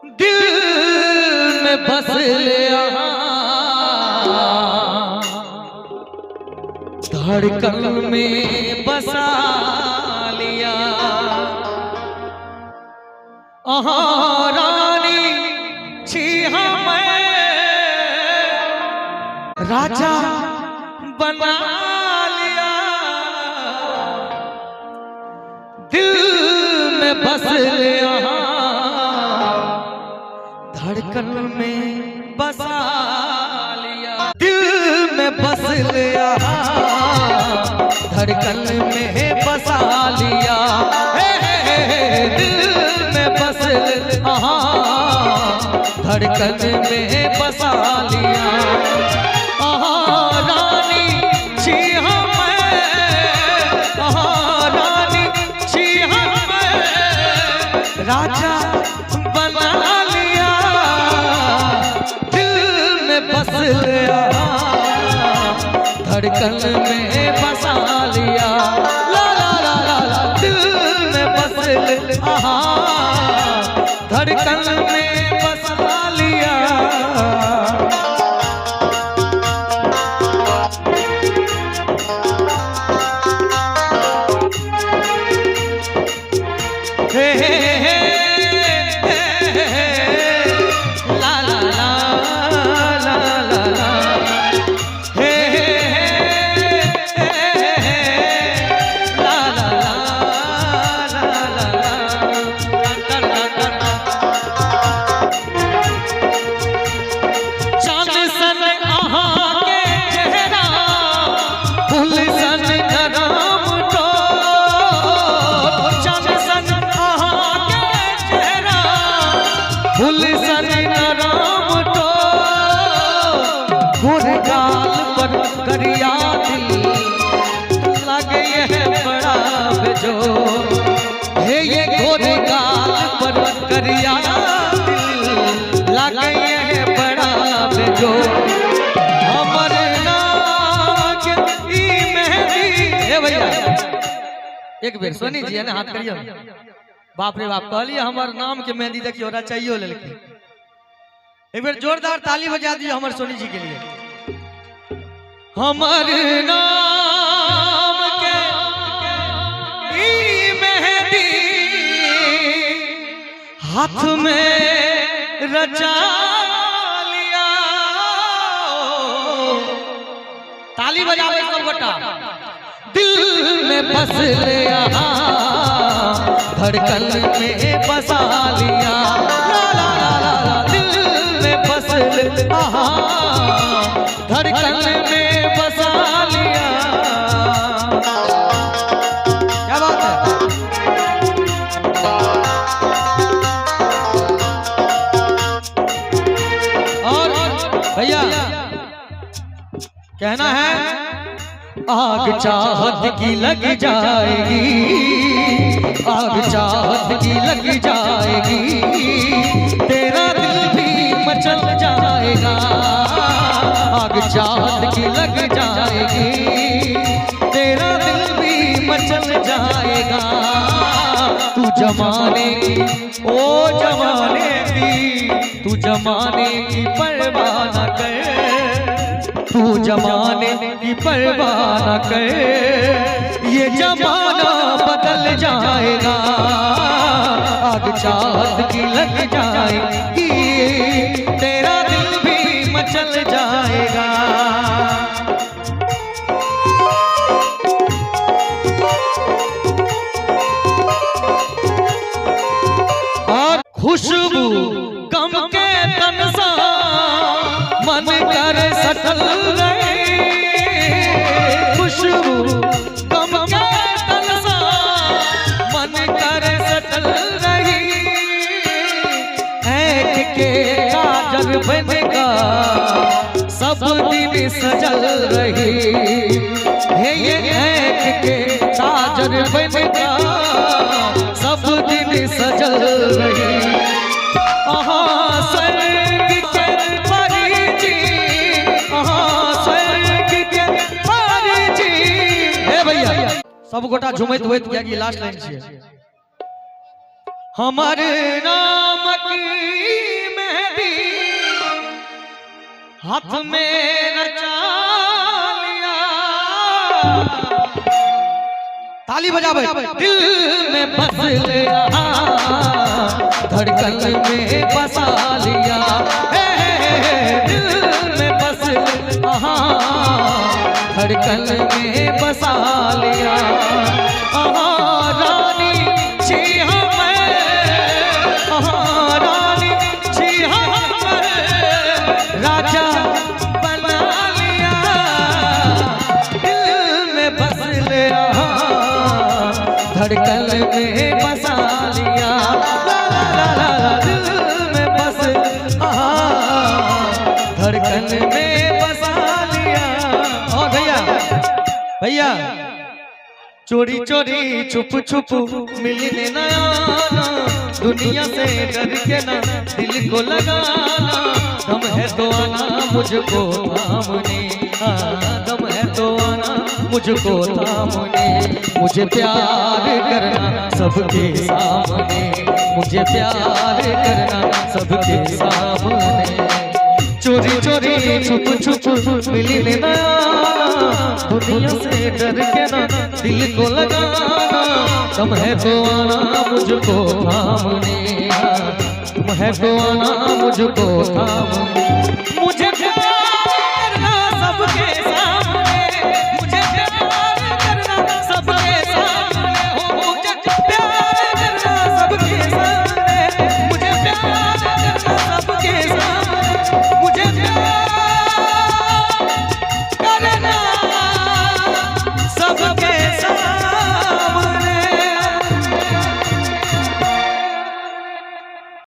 दिल में बस लिया, धड़कन में बसा लिया। अहाँ रानी छी हमें, राजा बना लिया। दिल में बस लिया, धड़कन में बसा लिया। दिल में बस लिया, धड़कन में बसा लिया। हे हे हे हे, दिल में बस लिया, धड़कन में बसा लिया। अहाँ रानी छी हमें, अहाँ रानी छी हमें, राजा बना लिया। दिल में बस लिया, धड़कन में बसा लिया। ला ला ला ला ला, दिल में बस लिया, धड़कन में बसा लिया। हे हे हे हे हे, ला ला ला ला ला ला, हे हे हे हे, ला ला ला ला ला ला। चांद सन अहाँ के चेहरा, फूल सन नरम ठोर। चांद सन अहाँ के चेहरा, फूल सन नरम ठोर। गोर गाल पर करिया दिल लगे है बड़ा बेजोड़। हे ये गोर गाल पर करिया दिल लगे है बड़ा बेजोड़। हमर नाम के ई मेहंदी। हे भैया, एक बेर सोनी जी ने हाथ करियो। बाप रे बाप, कहलिए हमर नाम के मेहंदी, देखियो रचाइयो लेलकै। एक बेर जोरदार ताली बजा दियो हमर सोनी जी के लिए। हमर नाम के ई मेहंदी हाथ में रचा लिया। ताली बजावे सब गोटा। दिल में बस लिया, धड़कन में बसा लिया। ला ला ला ला ला, दिल में बस लिया, धड़कन में बसा लिया। क्या बात है। और भैया कहना है, आग चाहत की लग जाएगी, आग चाहत की लग जाएगी, तेरा दिल भी मचल जाएगा। आग चाहत की लग जाएगी, तेरा दिल भी मचल जाएगा। तू जमाने की, ओ जमाने की, तू जमाने की परवाह न कर, तू जमाने की परवाह न कर, ये जमाना बदल जाएगा। आग चाहत की लग जाएगी, तेरा दिल भी मचल जाएगा। और खुशबू गम के तन सा मन कर सटल रहे। खुशबू गम के तन सा मन कर सटल रही। ऐख के काजर बनका सब दिन सजल रही। हे ये ऐख के काजर बनका सब दिन सजल रही। अहाँ स्वर्ग के परी जी, अहाँ स्वर्ग के परी जी। हे भैया, सब गोटा झुमैत होइत कियाकि लास्ट लाइन छियै। हमर नामक हाथ में रचा लिया। ताली बजाबे। दिल में बस लिया, धड़कन में बसा लिया। हे, दिल में बस आहा, धड़कन में बसा लिया। आहा रानी छी हमें, आहा रानी छी हमें, राजा बना लिया। दिल में बस लिया, धड़कन में बसा लिया। ला ला ला ला ला, दिल में बस आहा, धड़कन में बसा लिया। और भैया, भैया, चोरी चोरी छुप छुप मिलने न आना, दुनिया से डर के ना दिल को लगाना। दम है तो आना मुझको थामने, हाँ, दम है तो आना मुझको थामने। मुझे प्यार करना सबके सामने, मुझे प्यार करना सबके सामने। चोरी चोरी छुप छुप मिलने न आना, दुनिया से डर के ना दिल को लगाना। दम है तो आना मुझको थामने, तुम है तो आना मुझको थामने।